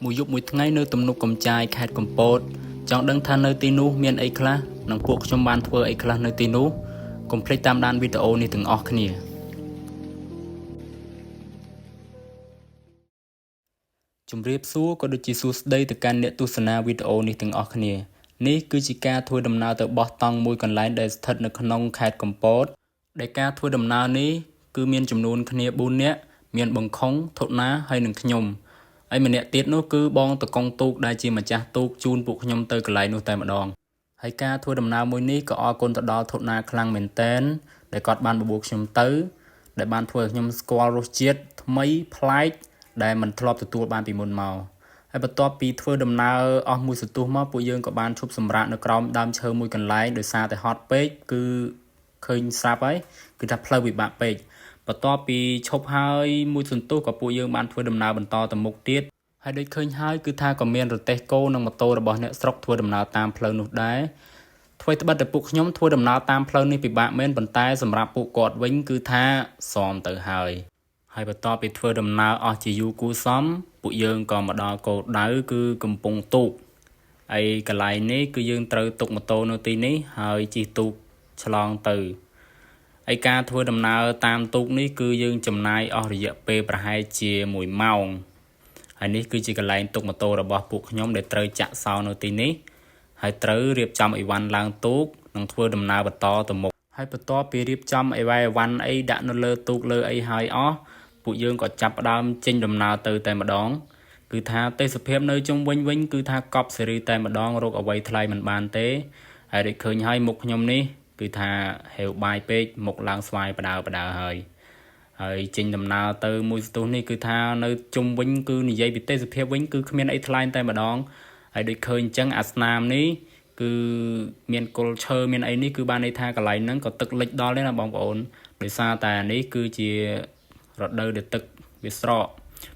មួយយប់មួយថ្ងៃនៅទំនប់កំចាយខេត្តកំពតចង់ដឹងថានៅទីនោះមានអីខ្លះនិងពួកខ្ញុំបានធ្វើអីខ្លះនៅទីនោះកុំភ្លេចតាមដានវីដេអូនេះទាំងអស់គ្នាជំរាបសួរក៏ដូចជាសួស្តីទៅកាន់អ្នកទស្សនាវីដេអូនេះទាំងអស់គ្នានេះគឺជាការធ្វើដំណើរទៅបោះតង់មួយកន្លែងដែលស្ថិតនៅក្នុងខេត្តកំពតដែលការធ្វើដំណើរនេះគឺមានចំនួនគ្នា4នាក់មានបង្ខុងថុណាហើយនិងខ្ញុំហើយម្នាក់ទៀតនោះគឺបងតកុងទូកដែលជាម្ចាស់ទូកជូនពួកខ្ញុំទៅកន្លែងនោះតែម្ដងហើយការធ្វើដំណើរមួយនេះក៏អរគុណទៅដល់ថុណាខ្លាំងមែនតែនដែលគាត់បានបបួលខ្ញុំទៅដែលបានធ្វើឲ្យខ្ញុំស្គាល់រសជាតិថ្មីប្លែកដែលមិនធ្លាប់ទទួលបានពីមុនមកហើយបន្ទាប់ពីធ្វើដំណើរអស់មួយសន្ទុះមកពួកយើងក៏បានឈប់សម្រាកនៅក្រោមដើមឈើមួយកន្លែងដោយសារតែហត់ពេកគឺឃើញស្រាប់ហើយគឺថាផ្លូវពិបាកពេកបន្ទាប់ពីឈប់ហើយមួយសន្ទុះក៏ពួកយើងបានធ្វើដំណើរបន្តទៅមុខទៀតហើយដូចឃើញហើយគឺថាក៏មានរទេះគោនិងម៉ូតូរបស់អ្នកស្រុកធ្វើដំណើរតាមផ្លូវនោះដែរធ្វើត្បិតតែពួកខ្ញុំធ្វើដំណើរតាមផ្លូវនេះពិបាកមែនប៉ុន្តែសម្រាប់ពួកគាត់វិញគឺថាសមទៅហើយហើយបន្ទាប់ពីធ្វើដំណើរអស់ជាយូរគួរសមពួកយើងក៏មកដល់គោលដៅគឺកំពង់ទូកហើយកន្លែងនេះគឺយើងត្រូវទុកម៉ូតូនៅទីនេះហើយជិះទូកឆ្លងទៅហើយការធ្វើដំណើរតាមទូកនេះគឺយើងចំណាយអស់រយៈពេលប្រហែលជា1ម៉ោងហើយនេះគឺជាកន្លែងទុកម៉ូតូរបស់ពួកខ្ញុំដែលត្រូវចាក់សោនៅទីនេះហើយត្រូវរៀបចំអីវ៉ាន់ឡើងទូកនិងធ្វើដំណើរបន្តទៅមុខហើយបន្ទាប់ពីរៀបចំអីវ៉ាន់អីដាក់នៅលើទូកលើអីហើយអស់ពួកយើងក៏ចាប់ផ្ដើមចេញដំណើរទៅតែម្ដងគឺថាទេសភាពនៅជុំវិញវិញគឺថាកប់សេរីតែម្ដងរកអ្វីថ្លៃមិនបានទេហើយដូចឃើញហើយមុខខ្ញុំនេះគឺថាហេវបាយពេកមុខឡើងស្វាយបដើបដើហើយហើយចេញដំណើរទៅមួយស្ទុះនេះគឺថានៅជុំវិញគឺនិយាយពីទេសភាពវិញគឺគ្មានអីថ្លែងតែម្ដងហើយដូចឃើញអញ្ចឹងអាស្នាមនេះគឺមានគល់ឈើមានអីនេះគឺបានន័យថាកន្លែងហ្នឹងក៏ទឹកលិចដល់ដែរណាបងប្អូនដោយសារតែនេះគឺជារដូវដែលទឹកវាស្រក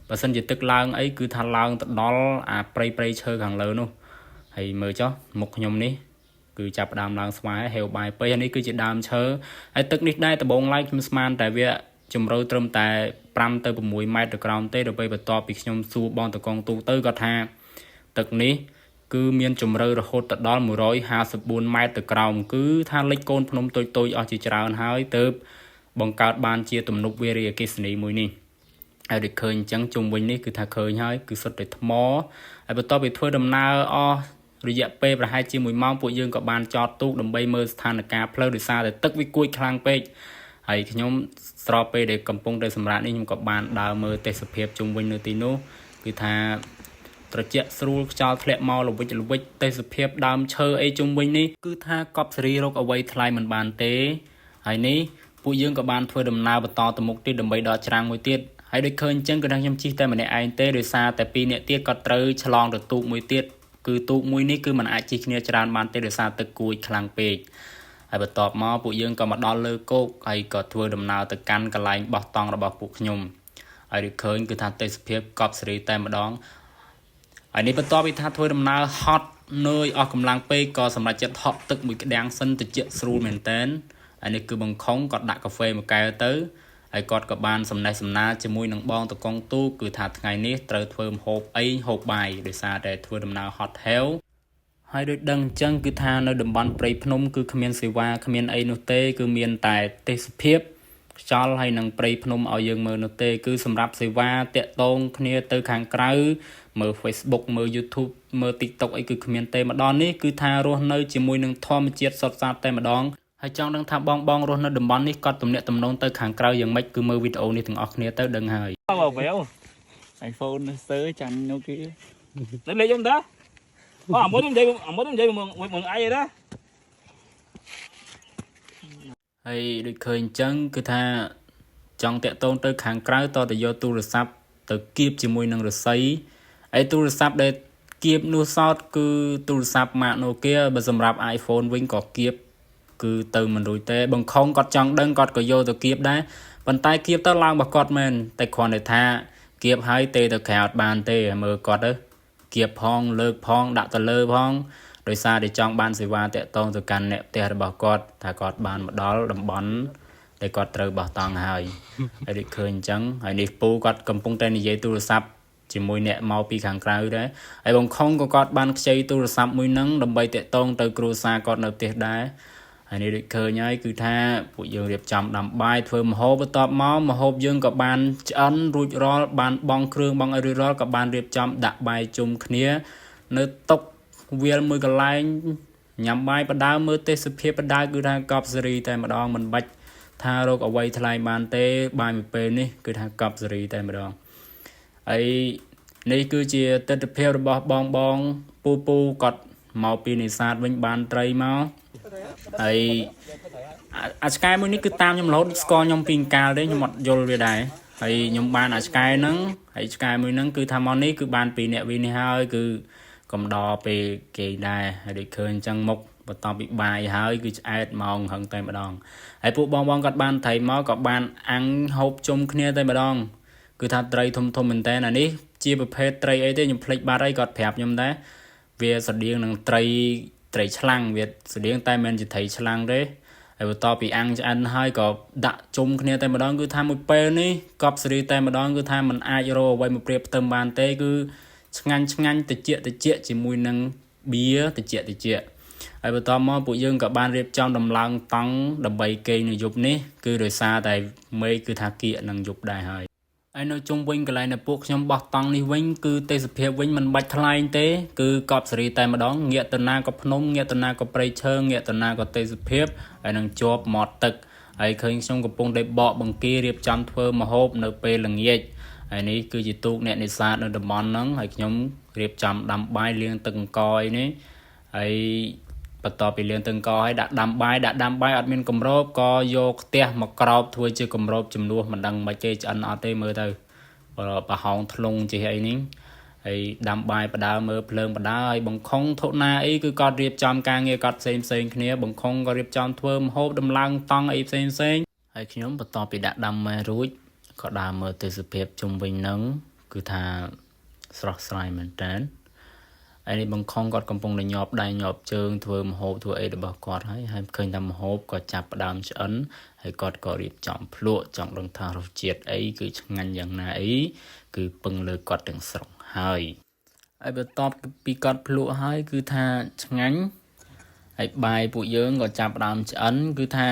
បើសិនជាទឹកឡើងអីគឺថាឡើងទៅដល់អាព្រៃព្រៃឈើខាងលើនោះហើយមើលចុះមុខខ្ញុំនេះគឺចាប់ផ្ដើមឡើងស្វាយហេវបាយពេកហើយនេះគឺជាដើមឈើហើយទឹកនេះដែរដំបងឡើយខ្ញុំស្មានតែវាជម្រៅត្រឹមតែ5ទៅ6ម៉ែត្រទៅក្រោមទេដល់ពេលបន្ទាប់ពីខ្ញុំសួរបងតកងទូទៅគាត់ថាទឹកនេះគឺមានជម្រៅរហូតទៅដល់154ម៉ែត្រទៅក្រោមគឺថាលិចកូនភ្នំតូចៗអស់ជាច្រើនហើយទៅបង្កើតបានជាទំនប់វារីអគ្គិសនីមួយនេះហើយដូចឃើញអញ្ចឹងជុំវិញនេះគឺថាឃើញហើយគឺសុទ្ធតែថ្មហើយបន្ទាប់ពីធ្វើដំណើរអស់រយៈពេលប្រហែលជា1ម៉ោងពួកយើងក៏បានចតទូកដើម្បីមើលស្ថានភាពផ្លូវដោយសារតែទឹកវាគួចខ្លាំងពេកហើយខ្ញុំស្របពេលដែលកំពុងតែសម្រាប់នេះខ្ញុំក៏បានដើរមើលទេសភាពជុំវិញនៅទីនោះគឺថាត្រជាក់ស្រួលខ្យល់ធ្លាក់មកល្វិចល្វិចទេសភាពដើមឈើអីជុំវិញនេះគឺថាកប់សេរីរកអ្វីថ្លៃមិនបានទេហើយនេះពួកយើងក៏បានធ្វើដំណើរបន្តទៅមុខទៀតដើម្បីដល់ច្រាំងមួយទៀតហើយដូចឃើញអញ្ចឹងគឺថាខ្ញុំជិះតែម្នាក់ឯងទេដោយសារតែពីរនាក់ទៀតក៏ត្រូវឆ្លងទៅទូកមួយទៀតគឺទូកមួយនេះគឺมันអាចជិះគ្នាច្រើនបានទេដោយសារទឹកគួចខ្លាំងពេកហើយបន្ទាប់មកពួកយើងក៏មកដល់លើគោកហើយក៏ធ្វើដំណើរទៅកាន់កន្លែងបោះតង់របស់ពួកខ្ញុំហើយដូចឃើញគឺថាទេសភាពកប់សេរីតែម្ដងហើយនេះបន្ទាប់ពីថាធ្វើដំណើរហត់នឿយអស់កម្លាំងពេកក៏សម្រេចចិត្តហក់ទឹកមួយក្តាំងសិនតិចស្រួលមែនតែនហើយនេះគឺបង្ខំគាត់ដាក់កាហ្វេមួយកែវទៅហើយគាត់ក៏បានសំណេះសំណាលជាមួយនឹងបងតកងទូកគឺថាថ្ងៃនេះត្រូវធ្វើម្ហូបអីហូបបាយដោយសារតែធ្វើដំណើរហត់ហេវហើយដូចដឹងអញ្ចឹងគឺថានៅតំបន់ព្រៃភ្នំគឺគ្មានសេវាគ្មានអីនោះទេគឺមានតែទេសភាពខ្យល់ហើយនឹងព្រៃភ្នំឲ្យយើងមើលនោះទេគឺសម្រាប់សេវាតាក់ទងគ្នាទៅខាងក្រៅមើល Facebook មើល YouTube មើល TikTok អីគឺគ្មានទេម្ដងនេះគឺថារស់នៅជាមួយនឹងធម្មជាតិសុទ្ធសាធតែម្ដងហើយចង់ដឹងថាបងបងរស់នៅតំបន់នេះគាត់ទំនាក់ទំនងទៅខាងក្រៅយ៉ាងម៉េចគឺមើលវីដេអូនេះទាំងអស់គ្នាទៅដឹងហើយ vào véo iPhone sớ chẳng nó kia lấy lấy chúng ta. Ờ, muốn dây muốn dây mừng mừng ai vậy đó. ហើយដូចឃើញអញ្ចឹងគឺថាចង់តាក់ទងទៅខាងក្រៅតតែយកទូរស័ព្ទទៅគៀបជាមួយនឹងរស័យហើយទូរស័ព្ទដែលគៀបនោះសោតគឺទូរស័ព្ទម៉ាក Nokia បើសម្រាប់ iPhone វិញក៏គៀបគឺទៅមិនរួចទេបង្ខំគាត់ចង់ដឹងគាត់ក៏យកទៅគៀបដែរប៉ុន្តែគៀបទៅឡើងរបស់គាត់មែនតែគ្រាន់តែថាគៀបហើយទេទៅក្រៅអត់បានទេមើលគាត់ទៅគៀបផងលើកផងដាក់ទៅលើផងដោយសារតែចង់បានសេវាតាក់ទងទៅកាន់អ្នកផ្ទះរបស់គាត់ថាគាត់បានមកដល់តំបន់ដែលគាត់ត្រូវបោះតង់ហើយហើយដូចឃើញអញ្ចឹងហើយនេះពូគាត់កំពុងតែនិយាយទូរស័ព្ទ ជាមួយអ្នកមកពីខាងក្រៅដែរហើយបងខុងក៏គាត់បានខ្ចីទូរស័ព្ទមួយហ្នឹងដើម្បីតាក់ទងទៅគ្រួសារគាត់នៅផ្ទះដែរហើយនេះដូចឃើញហើយគឺថាពួកយើងរៀបចំដាំបាយធ្វើម្ហូបបន្ទាប់មកម្ហូបយើងក៏បានឆ្អិនរួចរាល់បានបង់គ្រឿងបង់អីរួចរាល់ក៏បានរៀបចំដាក់បាយជុំគ្នានៅតុវាលមួយកន្លែងញ៉ាំបាយបដើមើលទេសភាពបដើគឺថាកប់សេរីតែម្ដងមិនបាច់ថារកអ្វីថ្លៃបានទេបាយមួយពេលនេះគឺថាកប់សេរីតែម្ដងហើយនេះគឺជាទស្សនភាពរបស់បងបងពូពូគាត់មកពីនេសាទវិញបានត្រីមកហើយអាអាឆ្កែមួយនេះគឺតាមខ្ញុំរហូតស្គាល់ខ្ញុំពីអង្កាលទេខ្ញុំអត់យល់វាដែរហើយខ្ញុំបានអាឆ្កែហ្នឹងហើយឆ្កែមួយហ្នឹងគឺថាមកនេះគឺបានពីអ្នកវីនេះហើយគឺកំដរពេលគេដែរហើយដូចឃើញអញ្ចឹងមុខបន្ទាប់ពីបាយហើយគឺឆ្អែតម៉ោងហឹងតែម្ដងហើយពួកបងបងគាត់បានត្រីមកក៏បានអាំងហូបជុំគ្នាតែម្ដងគឺថាត្រីធំធំមែនតើអានេះជាប្រភេទត្រីអីទេខ្ញុំភ្លេចបាត់ហើយគាត់ប្រាប់ខ្ញុំដែរវាស្រដៀងនឹងត្រីត្រីឆ្លាំងវាស្រដៀងតែមិនជាត្រីឆ្លាំងទេហើយបន្ទាប់ពីអាំងឆ្អិនហើយក៏ដាក់ជុំគ្នាតែម្ដងគឺថាមួយពេលនេះកប់សេរីតែម្ដងគឺថាมันអាចរកអ្វីមកប្រៀបផ្ទឹមបានទេគឺឆ្ងាញ់ឆ្ងាញ់តិចតិចជាមួយនឹងបៀតិចតិចហើយបន្តមកពួកយើងក៏បានរៀបចំដំឡើងតង់ដើម្បីគេងនៅយប់នេះគឺដោយសារតែមេឃគឺថាគៀកនឹងយប់ដែរហើយហើយនៅជុំវិញកន្លែងដែលពួកខ្ញុំបោះតង់នេះវិញគឺទេសភាពវិញមិនបាច់ថ្លែងទេគឺកប់សេរីតែម្ដងងាកទៅណាក៏ភ្នំងាកទៅណាក៏ព្រៃឈើងាកទៅណាក៏ទេសភាពហើយនឹងជាប់មាត់ទឹកហើយឃើញខ្ញុំកំពុងតែបកបង្គារៀបចំធ្វើម្ហូបនៅពេលល្ងាចហើយនេះគឺជាទូកអ្នកនេសាទនៅតំបន់ហ្នឹងហើយខ្ញុំរៀបចំដាំបាយលាងទឹកអង្ករអីនេះហើយបន្ទាប់ពីលាងទឹកអង្ករហើយដាក់ដាំបាយដាក់ដាំបាយអត់មានគម្របក៏យកខ្ទះមកក្រោបធ្វើជាគម្របជំនួសមិនដឹងមិនគេឆ្អិនអត់ទេមើលទៅប្រហោងធ្លុងចេះអីនេះហើយដាំបាយបដើមើលភ្លើងបដើហើយបង្ខំធុណាអីគឺគាត់រៀបចំការងារគាត់ផ្សេងផ្សេងគ្នាបង្ខំក៏រៀបចំធ្វើម្ហូបដំឡើងតង់អីផ្សេងផ្សេងហើយខ្ញុំបន្ទាប់ពីដាក់ដាំម៉ែរួចក៏ដើរមើលទេសភាពជុំវិញនឹងគឺថាស្រស់ស្រាយមែនតើហើយនេះបង្ខំគាត់កំពុងតែញាប់ដៃញាប់ជើងធ្វើម្ហូបធ្វើអីរបស់គាត់ហើយហើយឃើញថាម្ហូបក៏ចាប់ផ្ដើមឆ្អិនហើយគាត់ក៏រៀបចំភ្លក់ចង់ដឹងថារសជាតិអីគឺឆ្ងាញ់យ៉ាងណាអីគឺពឹងលើគាត់ទាំងស្រុងហើយហើយបន្ទាប់ពីគាត់ភ្លក់ហើយគឺថាឆ្ងាញ់ហើយបាយពួកយើងក៏ចាប់ផ្ដើមឆ្អិនគឺថា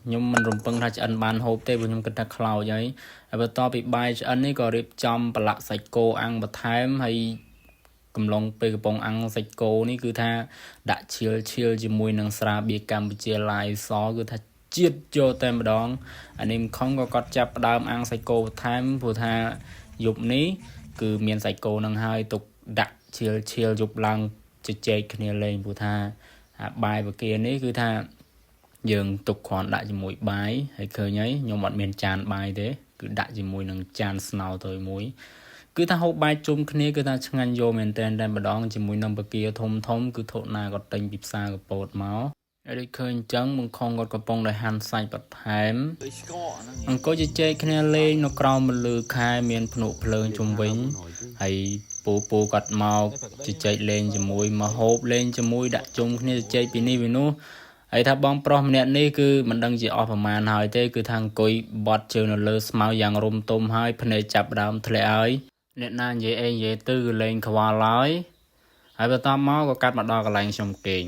ខ្ញុំមិនរំពឹងថាឆ្អិនបានហូបទេព្រោះខ្ញុំគិតថាខ្លោចហើយហើយបន្ទាប់ពីបាយឆ្អិននេះក៏រៀបចំប្រឡាក់សាច់គោអាំងបន្ថែមហើយកំឡុងពេលកំពុងអាំងសាច់គោនេះគឺថាដាក់ឈៀលឈៀលជាមួយនឹងស្រាបៀរកម្ពុជាឡាយសគឺថាជាតិយកតែម្ដងអានេះខំក៏គាត់ចាប់ផ្ដើមអាំងសាច់គោបន្ថែមព្រោះថាយប់នេះគឺមានសាច់គោនឹងហើយទុកដាក់ឈៀលឈៀលយប់ឡើងជជែកគ្នាលេងព្រោះថាអាបាយបកានេះគឺថាយើងទុកគ្រាន់ដាក់ជាមួយបាយហើយឃើញហើយខ្ញុំអត់មានចានបាយទេគឺដាក់ជាមួយនឹងចានស្នោទៅមួយគឺថាហូបបាយជុំគ្នាគឺថាឆ្ងាញ់យកមែនតើតែម្ដងជាមួយនឹងបកាធំធំគឺធុណាក៏ទិញពីផ្សារកពតមកហើយដូចឃើញអញ្ចឹងបង្ខំគាត់កំពុងតែហាន់សាច់បន្ថែមអង្គុយជជែកគ្នាលេងនៅក្រោមមលឺខែមានភ្នក់ភ្លើងជុំវិញហើយពូពូគាត់មកជជែកលេងជាមួយមកហូបលេងជាមួយដាក់ជុំគ្នាជជែកពីនេះពីនោះហើយថាបងប្រុសម្នាក់នេះគឺមិនដឹងជាអស់ប្រមាណហើយទេគឺថាអង្គុយបត់ជើងនៅលើស្មៅយ៉ាងរុំទុំហើយភ្នែកចាប់ដើមធ្លាក់ហើយអ្នកណានិយាយអីនិយាយទៅគឺលេងខ្វល់ហើយហើយបន្ទាប់មកក៏កាត់មកដល់កន្លែងខ្ញុំគេង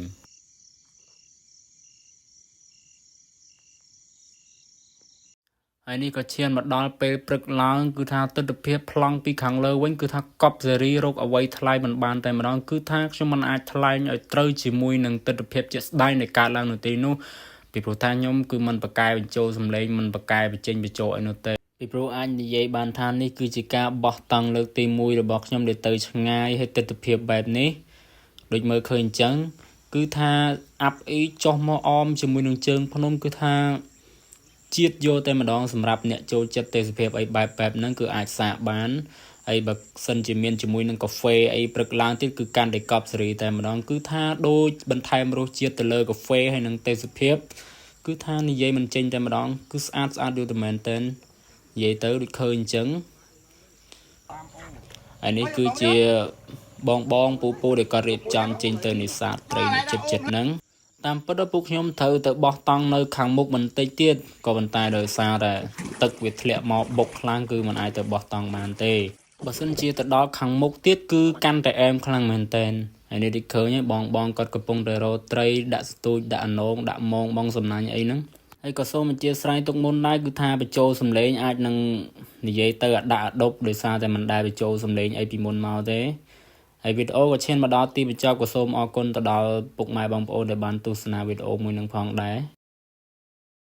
ហើយនេះក៏ឈានមកដល់ពេលព្រឹកឡើងគឺថាទស្សនភាពប្លង់ពីខាងលើវិញគឺថាកប់សេរីរកអ្វីថ្លៃមិនបានតែម្ដងគឺថាខ្ញុំមិនអាចថ្លែងឲ្យត្រូវជាមួយនឹងទស្សនភាពជាក់ស្ដែងនៃការឡើងនៅទីនោះពីព្រោះថាខ្ញុំគឺមិនប្រកែបញ្ចូលសម្លេងមិនប្រកែបញ្ចេញបញ្ចូលអីនោះទេពីព្រោះអាចនិយាយបានថានេះគឺជាការបោះតង់លើកទី1របស់ខ្ញុំដែលទៅឆ្ងាយហើយទស្សនភាពបែបនេះដូចមើលឃើញអញ្ចឹងគឺថាអាប់អីចុះមកអមជាមួយនឹងជើងភ្នំគឺថាជាតិយកតែម្ដងសម្រាប់អ្នកចូលចិត្តទេសភាពអីបែបបែបហ្នឹងគឺអាចសាកបានហើយបើសិនជាមានជាមួយនឹងកាហ្វេអីព្រឹកឡើងទៀតគឺកាន់តែកប់សេរីតែម្ដងគឺថាដូចបន្ថែមរសជាតិទៅលើកាហ្វេហើយនឹងទេសភាពគឺថានិយាយមិនចេញតែម្ដងគឺស្អាតស្អាតដូចតែមែនទែននិយាយទៅដូចឃើញអញ្ចឹងហើយនេះគឺជាបងបងពូពូដែលគាត់រៀបចំចេញទៅនេសាទត្រីនៅចិត្តចិត្តហ្នឹងតាមពិតដល់ពួកខ្ញុំត្រូវទៅបោះតង់នៅខាងមុខបន្តិចទៀតក៏ប៉ុន្តែដោយសារតែទឹកវាធ្លាក់មកបុកខ្លាំងគឺមិនអាចទៅបោះតង់បានទេ។ បើសិនជាទៅដល់ខាងមុខទៀតគឺកាន់តែអែមខ្លាំងមែនតែនហើយនេះដូចឃើញហើយបងបងគាត់កំពុងតែរកត្រីដាក់ស្ទូចដាក់អណងដាក់មងបងសំណាញ់អីហ្នឹងហើយក៏សូមអធិស្ឋានទុកមុនដែរគឺថាបញ្ចូលសំឡេងអាចនឹងនិយាយទៅអាដាក់អាដប់ដោយសារតែមិនដែលបញ្ចូលសំឡេងអីពីមុនមកទេហើយវីដេអូក៏ឈានមកដល់ទីបញ្ចប់ក៏សូមអរគុណទៅដល់ពុកម៉ែបងប្អូនដែលបានទស្សនាវីដេអូមួយនឹងផងដែរ។